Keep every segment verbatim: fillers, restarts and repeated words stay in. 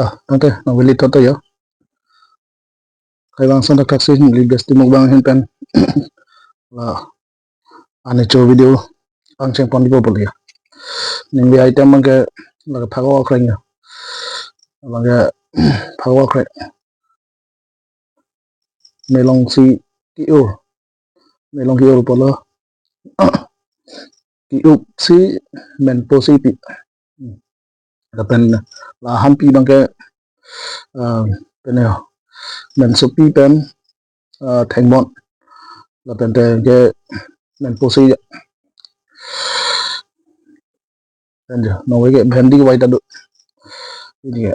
Ah, tangte, nang veli toto yo. Kai bang son tak si neli besti mukbang ahin pen la ani cho video pangcheng pon di po poli ya. Neli item abang ke la phak okreng ya. Abang ke phak okreng. Melong si ki-ur. Melong ki-ur pulo. Ki-up si menpo si pi. Lapen la hampi abang ke, ah, pene ho. Mensopi pen, ah, thengbon. Lapen te ke menpo si. Pen jo, nang veli ke bhendi kevai ta do. Ini ya.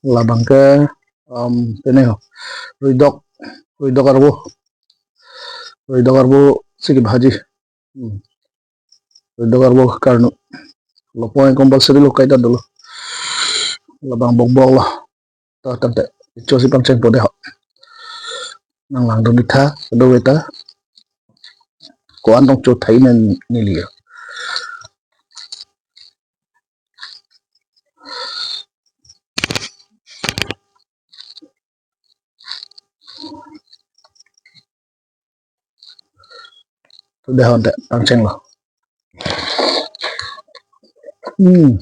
Labang ke, um, pene ho. Ruidok, ruidok arvo. Ruidok arvo si kebhaji. Hmm. Ruidok arvo karnu. Lopong compulsory lo kaita dolo. Labang bokbok lo. To tangte, cho si pangcheng po de ho. Nang langdun di tha, do veta. Ko-an tong cho thai nen neli ya. To de ho tangte, pangcheng lo. Hmm.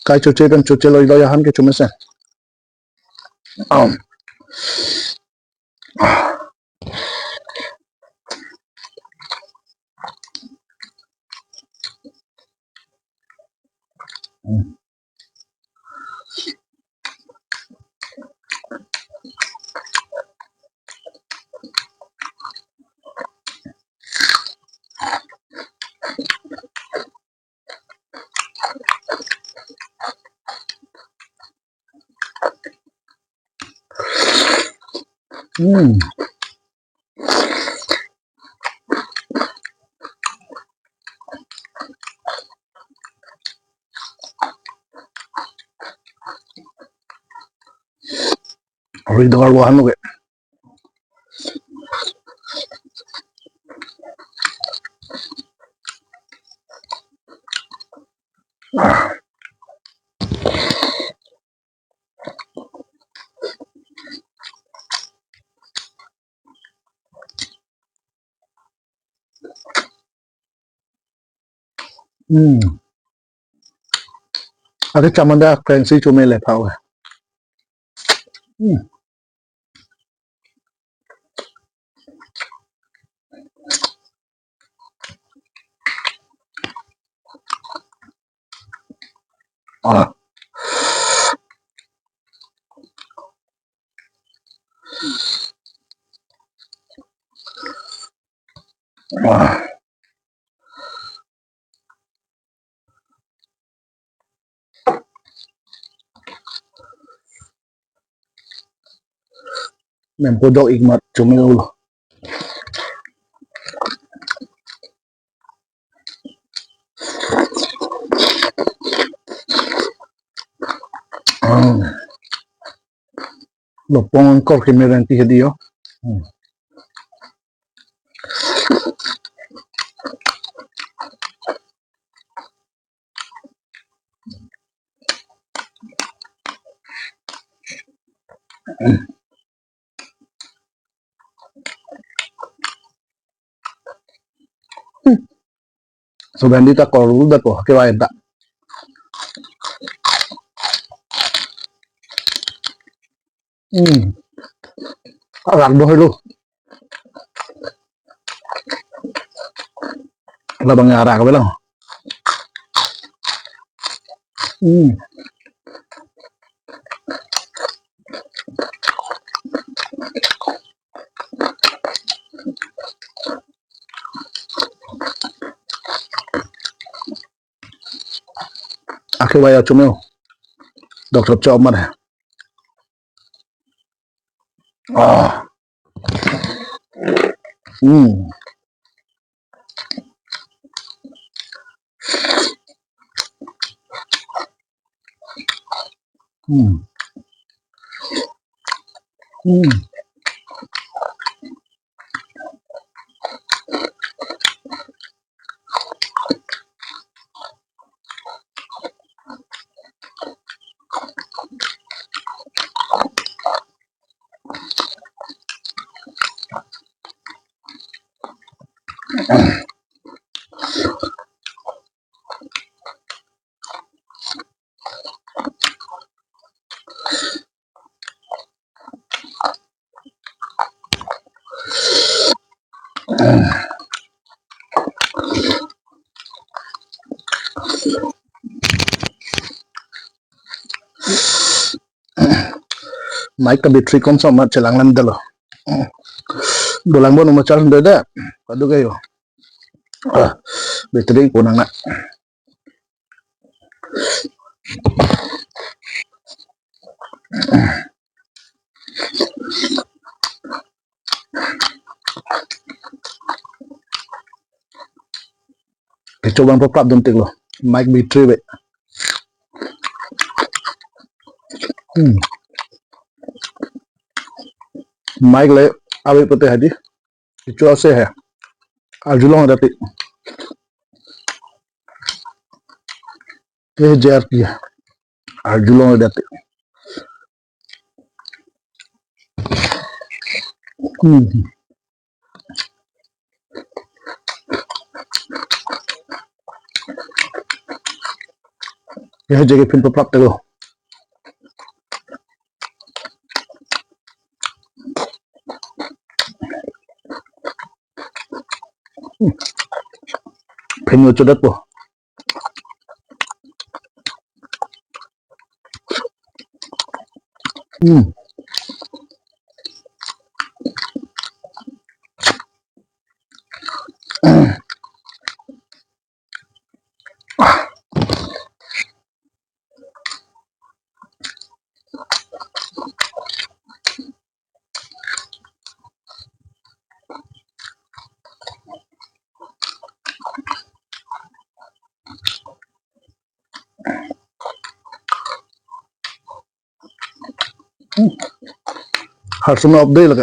Kai choche kan choche lo ilo ya han ke chomesen. Um. Hmm. Ruidok arvo han lo ke. Hmm. Ake chamanda krengsi chome le pha. Hmm. Ah. Ah. Menpo dok-ik amat chome ulo. Hmm. Lopong angkor kemereng ti hedi yo. Hmm. So bhendi ta korul da ko kevai ta. Hmm. Arak do helo. Labang arak belang. Hmm. Ake waya chumeo. Doctor chop mane. Ah. Hmm. Hmm. Hmm. Mic ta battery kom sa ma chelang lam dalo. Dolang bon uma charge do da. Kadu kayo. Ah, battery ko nang na. Kecho bang paprap dun tiklo. Mic battery be. Hmm. Mic le ave pute hadi. Kecho ase hai. Arjulong dati. Ke J R P. Arjulong dati. Hmm. Ya, jadi pin paprap dulu. Pin lucu deh tuh. Hmm. Harus na update lagi.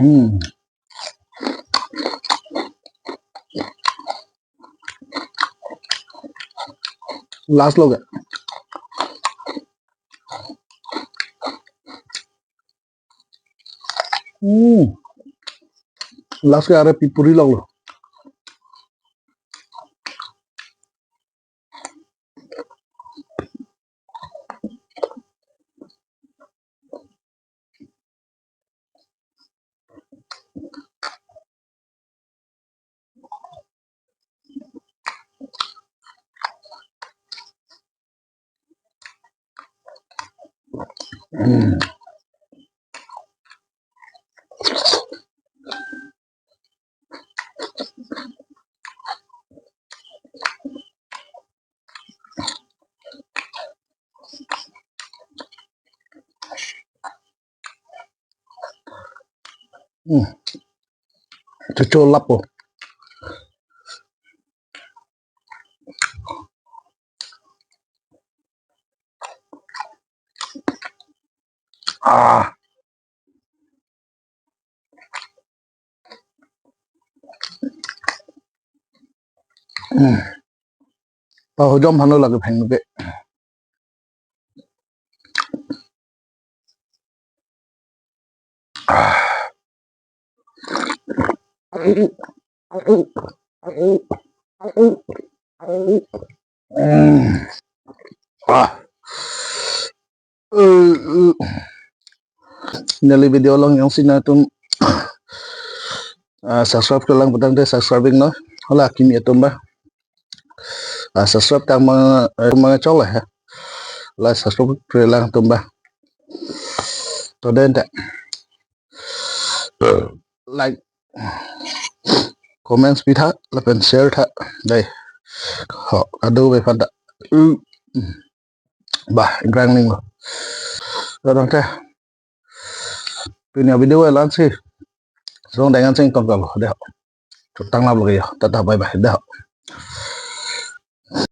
Hmm. Last lo ke. Hmm. Last ke are pipuri lok lo. Hmm. Hmm. Cucu lap po. Ah. Hmm. Pahojom hanu lagi pheng ke. Ah. Hmm. Ah. Eh, eh. Neli video along jongsi nangtum, ah, subscribe kelang putangte subscribing non. Hala kimi atum ba. Ah, subscribe tang manga, eh, manga chok la ha. La subscribe kelang atum ba. To den ta. Like, comments pitha, lapen share tha. Dei. Ho, adu be phanta. Uh. Bah, ingrang ning lo. Kadang teh. Pini video la-ansi. Song dengan sing tong kalo. Dei. Chutang lap lagi ya. Tata, bye bye. Dei.